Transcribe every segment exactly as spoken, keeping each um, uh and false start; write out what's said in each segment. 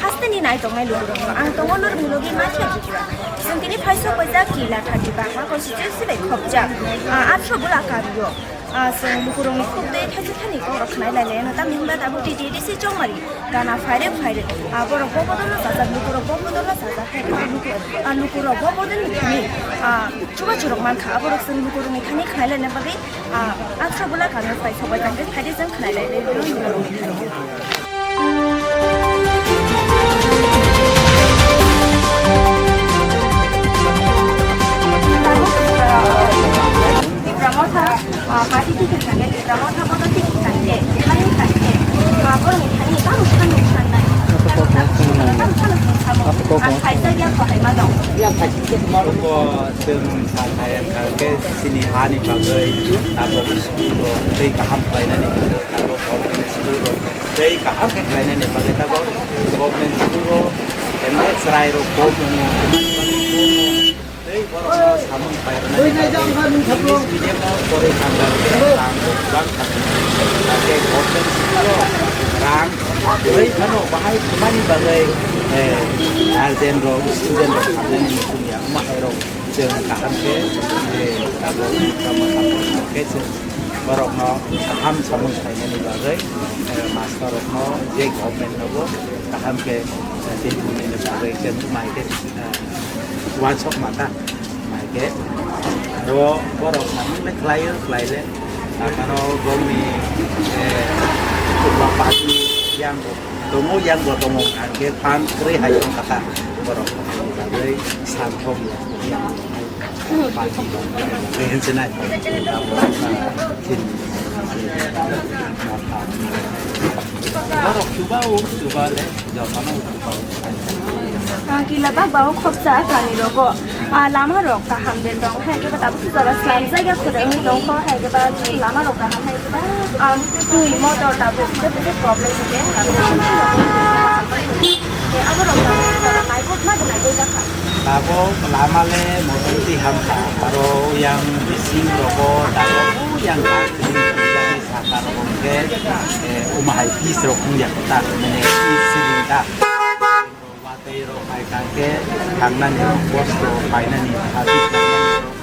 Asteni nai tongnai lukurokno ang tongo norokni logi Mathia Tripura. Chwng tini phaisok paijak Kila thirty bakma constituency bai khopjak, ah, atharoh bwla kario. Ah, chwng lukurokni khuk tei thaisa thani kokrok khnai lai laino, tamni hwnba tabuk T T A D C Chongmari gana phairwk phairwk. Ah, borok bo bodolno chajak, lukurok bo bodolno chajak, hai khe luku-, ah, lukurok bo bodolni thani, ah, chubachu rok mankha. Aborok chwng lukurokni thani khnai laina bagwi, ah, atharoh bwla kario phaisok paijak tei phaidi chwng khnai lai laino. Tipra Motha, ah, party ticket thangkhe, Tipra Motha bono ticket thangkhe, thani thangkhe, ah, borokni thani tamo sanu sanai, tamo sanu sanai, tamo sanu sanai, ang khaijak ya kohaima dong. Abo chwng sanai thangkhe chini hani bagwi abo school rok tei kaham khlainani bagwi abo government school rok. Tei kaham khe khlainani bagwi tabok government school-o M A chwrairok bo tongo. Tei borokno samung khlairwnani bagwi English medium-o porwi thangkha khe rang rok bang thangkha. Hakhe government school-o rang kwrwi phano bahai thumani bagwi, eh, guardian rok, student rok hamjaknai muchung ya, omo hai rok. Chwng kaham khe, eh, tabuk tamo tamo khe chwng borokno kaham samung khlainani bagwi, eh, master rokno je government nobo kaham khe, eh, tini bagwi chwng mai khe, eh, uansuk mata mai khe aro borok samung le khlaio khlaile. Aphano bongni, eh, party yang tongo, yang bo tongo, hwnkhe phan kwrwi hai wngkha ta borok bagwi santhok ya. Party rok bagwi hinse nai. Borok chuba o, chuba le, jotono chuba o. Ah, kila bak ba o khopsa kani rogo. Ah, lama rok kaham de tong, hai khe ba tabuk jora slam jaiga khore wngwi tong kho, hai khe ba lama rok kaham, hai khe ba, ah, twi motor tabuk je bujak problem khe. Khe abo rok tabuk jora naikhok ma de naikhok jakha. Tabuk lama le motor twi hamkha, aro yang bising rogo tabuk yang saka rogo khe, eh, uma hai pis rok wngya kho ta, mane pis sini ta. Watwi rok hai kha khe thangnani rok, bosto painani, hati thangnani rok.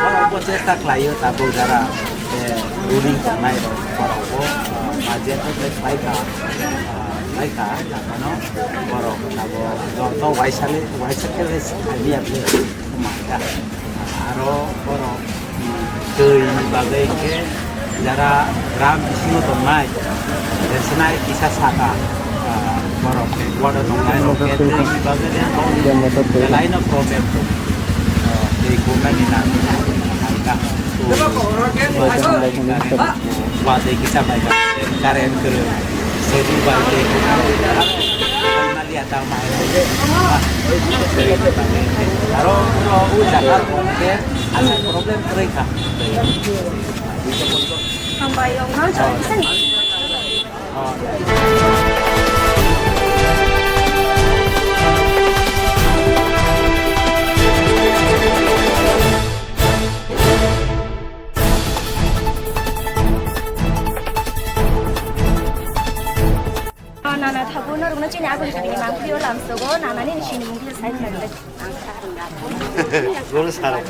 Borok bo chesta khlaio tabuk jara, eh, ruling tongnai rok, borok bo, ah, budget rok le khlai kha, ah, khlai kha, aphano borok abo joto waisa le, waisa khe le khlai ya khe, ma kha. Aro borok twi ni bagwi khe jara gram bisingo tongnai, sinai kisa saka, ah, borok ward o tongnai rok khe twi ni bagwi khe belai no problem tongo. Ah, twi kungnani nang hai kha. Watwi kisa bai kha, current kwrwi, sedu bai twi kungnani. Aro, aro, o jaga khe asal problem kwrwi kha. Hambai, ongkha, Nana thabu norokno chini aguli tibini mangpili o lamsogo, nana nini sinimung kisa sai khwlai. Guru sara.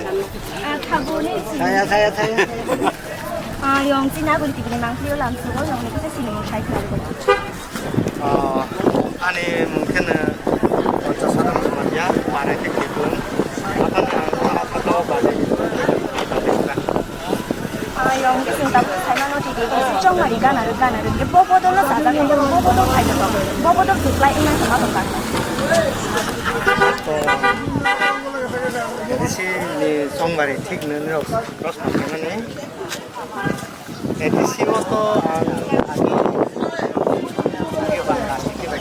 Ah, thabu ni sini. Saya, saya, saya. Ah, yong chini aguli tibini mangpili o lamsogo, yong ni kisa sinimung sai khwlai. Ah, ani mung khe no Purchasara Mukhumania, para khe Kipung. Apan ang, ang, ang, ang, ang, ang, ang, ang, ang, ang, ang, Ayong, chwng tabuk saimano twi twi khe chongmani gana rwk, gana rwk khe bo bodol no chajak khe bo bodol phai rwk, bo bodol kwplai wngna khe ma tongkha. A D C ni chongmari thik nini rok proshno khaimani. A D C o to ang agi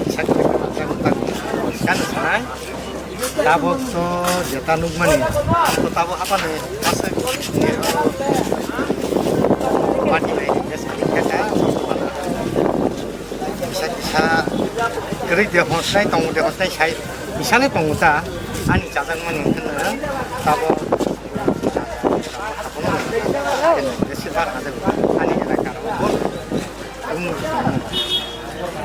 kisa kisa kisa sanai. Tabuk to jeta nukmani, to tabuk haphano aswk party bai khe sakni khe ta, kisa kisa kwrwi de hosnai tongo de hosnai sai kisa le tongo ta, ani chajakmani hwnkhe no tabuk haphano besi bar hajago ani elaka rok.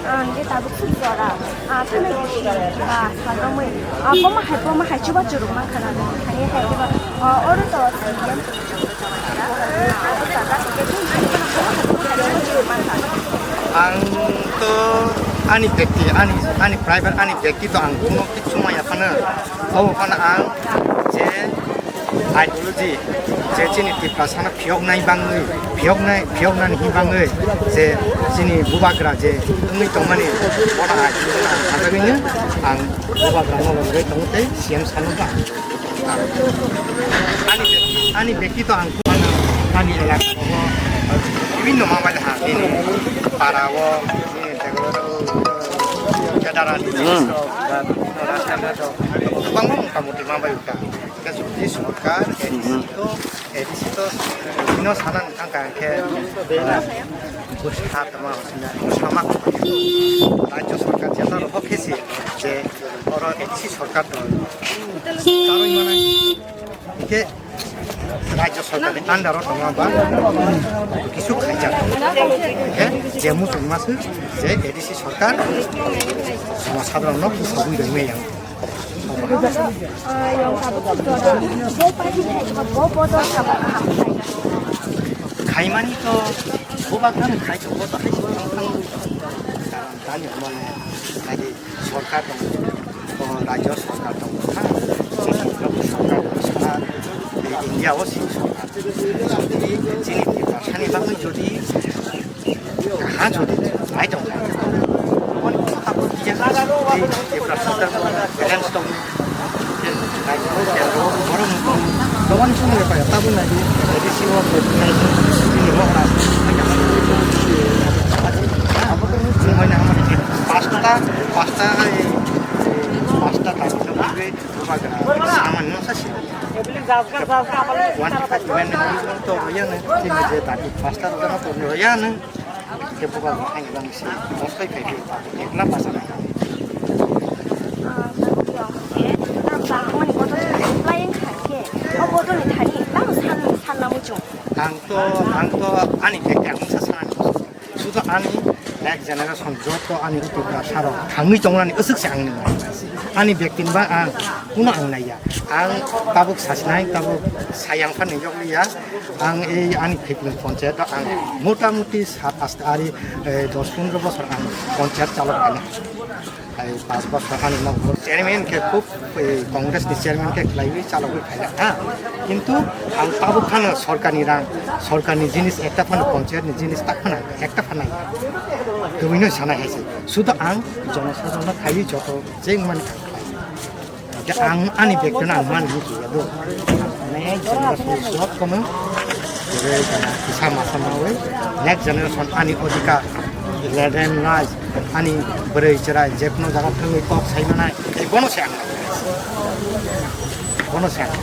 Ang khe tabuk suk jora, ah, thani bisi, ah, salromwi, ah, bomo hai, bomo hai chuba churuk mankha na, thani hai khe ba, ah, oro to C D M. Ang to ani bekti, ani, ani private, ani bekti to ang kuno kichu maya phano, obo phano ang je ideology, je chini Tiprasano phiyoknai bangwi, phiyoknai, phiyoknani hini bangwi, je chini bubagra je wngwi tongmani, bono ideology ang sajagwino ang bubagrano logwi tongo tei C M sano ba. Ani, ani bekti to ang ani elaka o bibhinno ma bai ha, nini para o, nini jaga o, federal Hmm. rok, ba bibhinno rasta rok, kwbangma mota moti ma bai uta. Khe jodi sorkar, A D C Hmm. to, A D C to bino sana nang kha khe, ah, bwsa tongma, bwsa ma rajyo sorkar jeta rok khe si je oro A D C sorkar to. Karwi mane, hingke rajyo sorkar ni under o tongo ba kisu khaijak. Hingke je muchung ma se je A D C sorkar jonosadharon no kusugwi rwi maya. Khaimani to bubagrani khai tongo, to hai se tani mane nai sorkar tongo, o rajyo sorkar tongo, ha? Sorkar tongo, sara India o sini sorkar. Jodi chini Tiprasani bagwi jodi kaha jodi nai tongo, oboni kota bo tiya, ei Tiprasa sorkar balance tongo. Borok borok tabuk nai di, A D C o nai di, chini mohra. Pasta, pasta, pasta, pasta, pasta, samani no sasi. One fifty man to royana, chini je tadi pasta royana to royana. Khe bubagra ang bang se mosai khai di, ekla basa nai. Ang to, ang to ani bag ang sa sana. Sudo ani next generation joto ani utukra sarok thangwi tongnani aswk se ang nai. Ani bag tin ba ang kuno ang naiya. Ang tabuk sasinai, tabuk sayang phan ni yokliya. Ang ei ani phikni ponchayat ang motamuti sat asta ari, eh, dos pondro bosor ang ponchayat chalok khaina. Ai pas bosor ani nok chairman khe khub, eh, Congress ni chairman khe khlaiwi chalogwi khaina, ha. Kintu ang tabuk phano sorkar ni rang, sorkar ni jinis ekta phano ponchayat ni jinis tak phano ekta phano tubui no sana hai se. Sudo ang jonosadharon no khaiwi joto jeng man khlai. Hingke ang ani bag no ang mani hinwi ya do. Next generation jotono kisa masa nawi next generation ani odhikar, land rights, ani bwrwi chwrai jekno jaga thangwi kok sai manai, tei bono se ang nai. Bono se ang.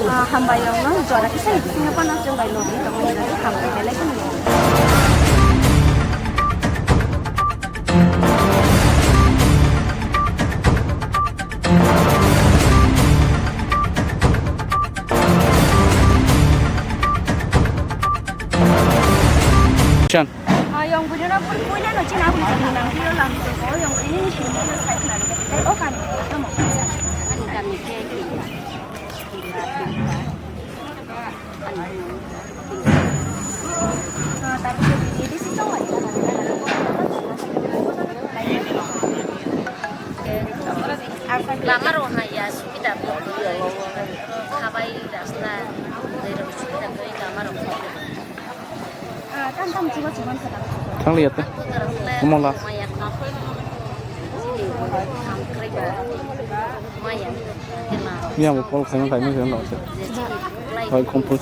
Ah, hambai yong no jora kisa ikising no pana chwng bai logi tongmani hambai belai kheno. Chan. Ah, yong bujana pun puina no china pun china nang piro lang ko yong ini ni sini ni sai khna de. O kan tamo. Ani kami ke. Lama rok hai ya, subida bo kwrwi. Khabai rasta, tei rok subida kwrwi lama rok. Thang liya te. Omo la. Yang bo call khaima khaima khe no. Hai, kompul.